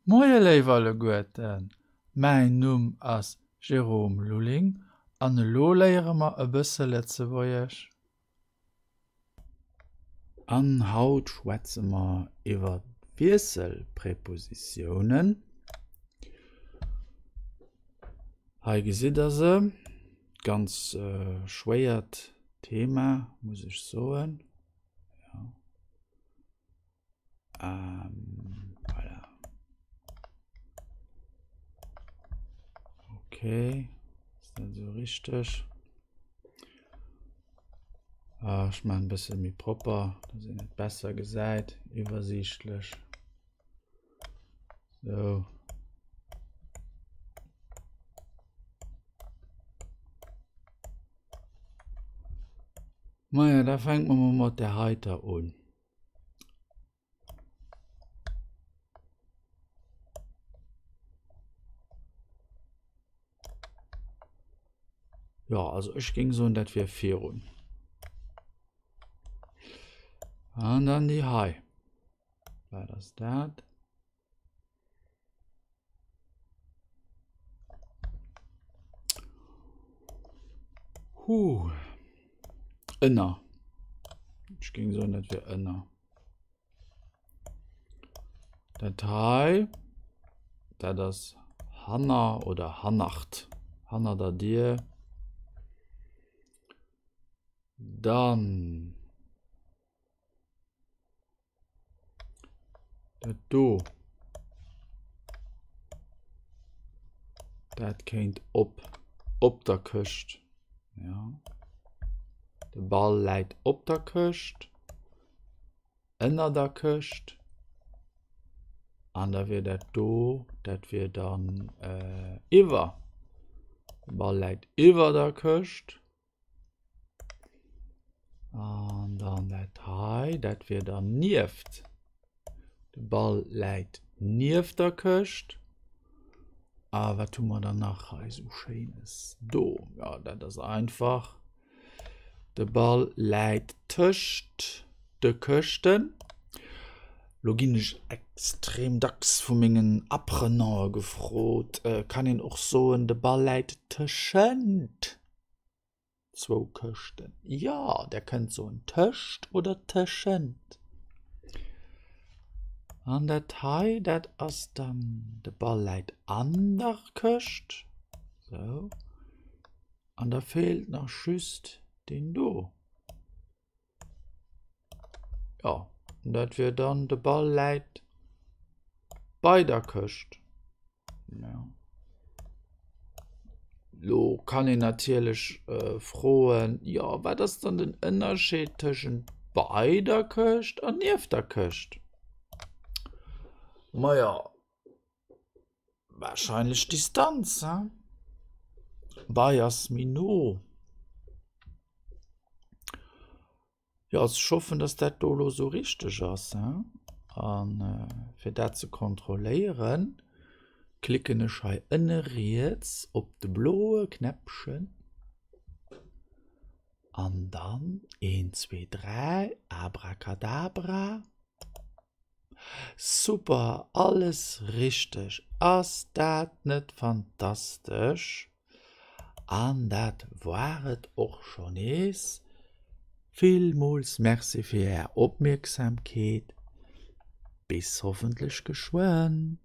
Moie léif alleguerten, mäin Numm ass Jérôme Lulling an elo léiere mer e bësse Lëtzebuergesch. An haut schwätze mer iwwer d'Wiesselprepositiounen. Hei gesitt der se, ganz schwéiert Thema muss ech soen. Ähm, voilà. Okay, ist dat so richteg? Ah, ech maachen e bësse méi propper, dass een et besser gesäit, iwwersiichtlech. So. Maja, da fänke mer mol mat där heiter un. Jo, also ech géing soen, dat wier virun. An dann déi hei. Wat ass dat? Huh. Ënner. Ech géing soen, dat wier ënner. Dat hei, dat ass hanner oder hannert, hanner der Dier. Dann Dat do, dat kéint op, op der Këscht, jo. De Ball läit op der Këscht, ënner der Këscht. An da wier dat do, dat wier dann iwwer. De Ball läit iwwer der Këscht. An dann dat hei, dat wier dann nieft. De Ball läit nieft der Këscht. A wat hu mer dann nach hei esou Schéines? Do, jo, dat ass einfach. De Ball läit tëscht de Këschten. Lo ginn ech extrem dacks vu mengen Apprenantë gefrot, Kann een och soen, de Ball läit tëschent zwou Këschten. Jo, der kënnt soen tëscht oder tëschent. An dat hei, dat ass dann, de Ball läit an der Këscht. Sou. An da feelt nach just deen do. Jo, an dat wier dann, de Ball läit bei der Këscht. Ja. Lo kann een natierlech äh, froen, jo, wat ass dann den Ënnerscheed tëschent bei der Këscht an nieft der Këscht? Maja, Wahrscheinlech d'Distanz, he? Bei ass méi no. Jo, also ech hoffen, dass dat do elo esou richteg ass, he? An fir dat ze kontrolléieren, klicken ech hei ënne riets op de bloe Knäppchen an dann een, zwee, dräi, Abracadabra. Super, alles richteg, ass dat net fantastesch? An dat war et och scho nees. Villmools Merci fir är Opmierksamkeet, bis hoffentlech geschwënn.